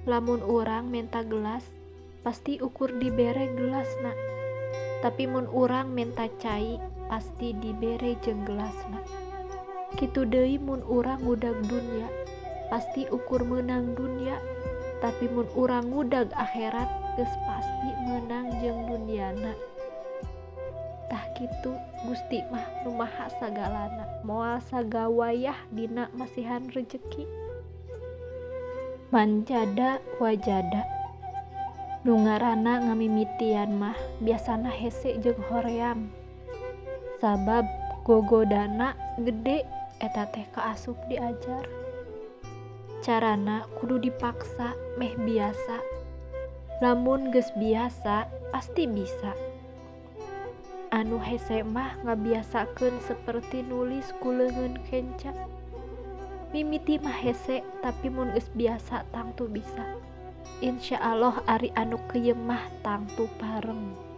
Lamun urang menta gelas, pasti ukur dibere gelasna. Tapi mun urang menta cai, pasti dibere jeung gelasna. Kitu deui mun urang ngudag dunya, pasti ukur meunang dunya. Tapi mun urang ngudag akhirat, geus pasti meunang jeung dunyana. Tah kitu Gusti mah nu maha sagalana, moal sagawayah dina masihan rejeki. Manjada wajada. Nu ngaranna ngamimitian mah biasana hese jeung hoream. Sabab gogodana gede eta teh kaasup diajar. Carana kudu dipaksa meh biasa. Lamun geus biasa pasti bisa. Anu hese mah ngabiasakeun seperti nulis ku leungeun kenca. Mimiti mah hese tapi mun geus biasa tangtu bisa. Insya Allah ari anu keuyeum mah tangtu pareng.